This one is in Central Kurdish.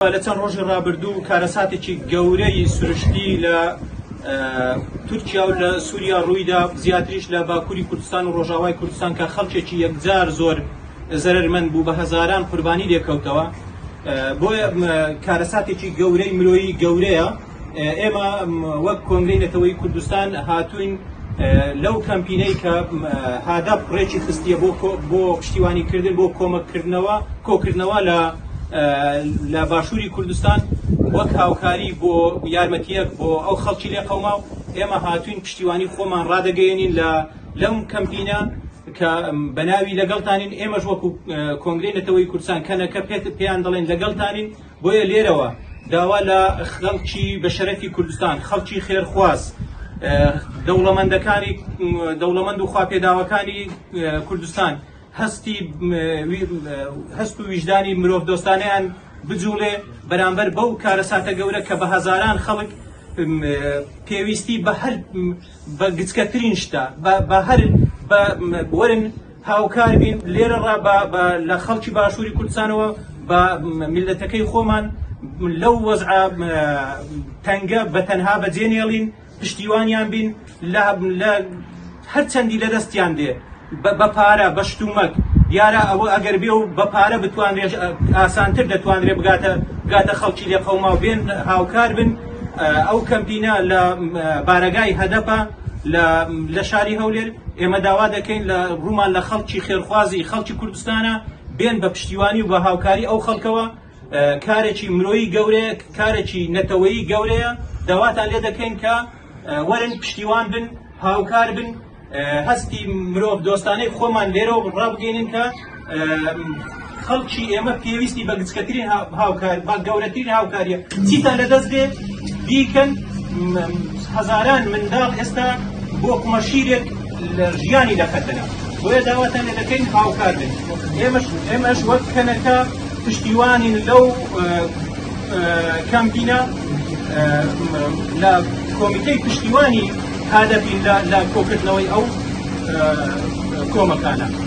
لە چەند ڕۆژی ڕابردوو کارەساتێکی گەورەی سروشتی لە تورکیا و لە سووریا ڕوویدا، زیاتریش لە باکووری کوردستان و ڕۆژاوای کوردستان کە خەڵکێکی یەکجار زۆر زەرەرمەند بوو، بە هەزاران قوربانی لێکەوتەوە. بۆیە کارەساتێکی گەورەی مرۆیی گەورەیە. ئێمە وەک کۆنگرەی نەتەوەیی کوردستان هاتووین لەو کەمپینەی کە هادەپ ڕێکی خستیە بۆ بۆ پشتیوانی کردن بۆ کۆمەککردنەوە کۆکردنەوە لە لە باشووری کوردستان وەک هاوکاری بۆ یارمەتیەک بۆ ئەو خەڵکی لێ قەوما و ئێمە هاتوین پشتیوانی خۆمان ڕادەگەیەنین لە لەم کەمپینە کە بەناوی لەگەڵتانین. ئێمەش وەکو کۆنگرەی نەتەوەی کوردستان کەنەکە پێت پێیان دەڵێن لەگەڵتانین. بۆیە لێرەوە داوا لە خەڵکی بە شەرەفی کوردستان، خەڵکی خێرخواز، دەوڵەمەندەکانی دەوڵەمەند و خواپێداوەکانی کوردستان هەستی هەست و ویژدانی مرۆڤ دۆستانیان بجوڵێ بەرامبەر بەو کارەساتە گەورە کە بە هەزاران خەڵک پێویستی بە هەر بە گچکەترین شتە بە هەر بە وەرن هاوکار بین. لێرە ڕا بە لە خەڵکی باشووری کوردستانەوە بە میللەتەکەی خۆمان لەو وەزعە تەنگە بە تەنها بەجێ نێڵین، پشتیوانیان بین لە لە هەر چەندی لە دەستیان دێ بە پارە، بە شتومەک. دیارە ئەوە ئەگەر بێ و بە پارە بتوانرێ ئاسانتر دەتوانرێ بگاتە بگاتە خەڵکی لێ قەوما و بێن هاوکار بن. ئەو کەمپینە لە بارەگای هەدەپە لە لە شاری هەولێر. ئێمە داوا دەکەین لە ڕوومان لە خەڵکی خێرخوازی خەڵکی کوردستانە بێن بە پشتیوانی و بە هاوکاری ئەو خەڵکەوە. کارێکی مرۆیی گەورەیە، کارێکی نەتەوەیی گەورەیە. داواتان لێ دەکەین کە وەرن پشتیوان بن، هاوکار بن، هەستی مرۆڤ دۆستانەی خۆمان لێرەوە ڕابگەینن کە خەڵکی ئێمە پێویستی بە گچکەترین هاوکار بە گەورەترین هاوکاریە. چیتان لەدەست بێ بیکەن. هەزاران منداڵ ئێستا بۆ قومەشیرێک لە ژیانی لە خەتەرە، بۆیە داواتان لێ دەکەین هاوکار بن. ئێمەش ئێمەش وەک کەنەکە پشتیوانین لەو کەمپینە، لە کۆمیتەی پشتیوانی هادەپین لە کۆکردنەوەی ئەو کۆمەکانە.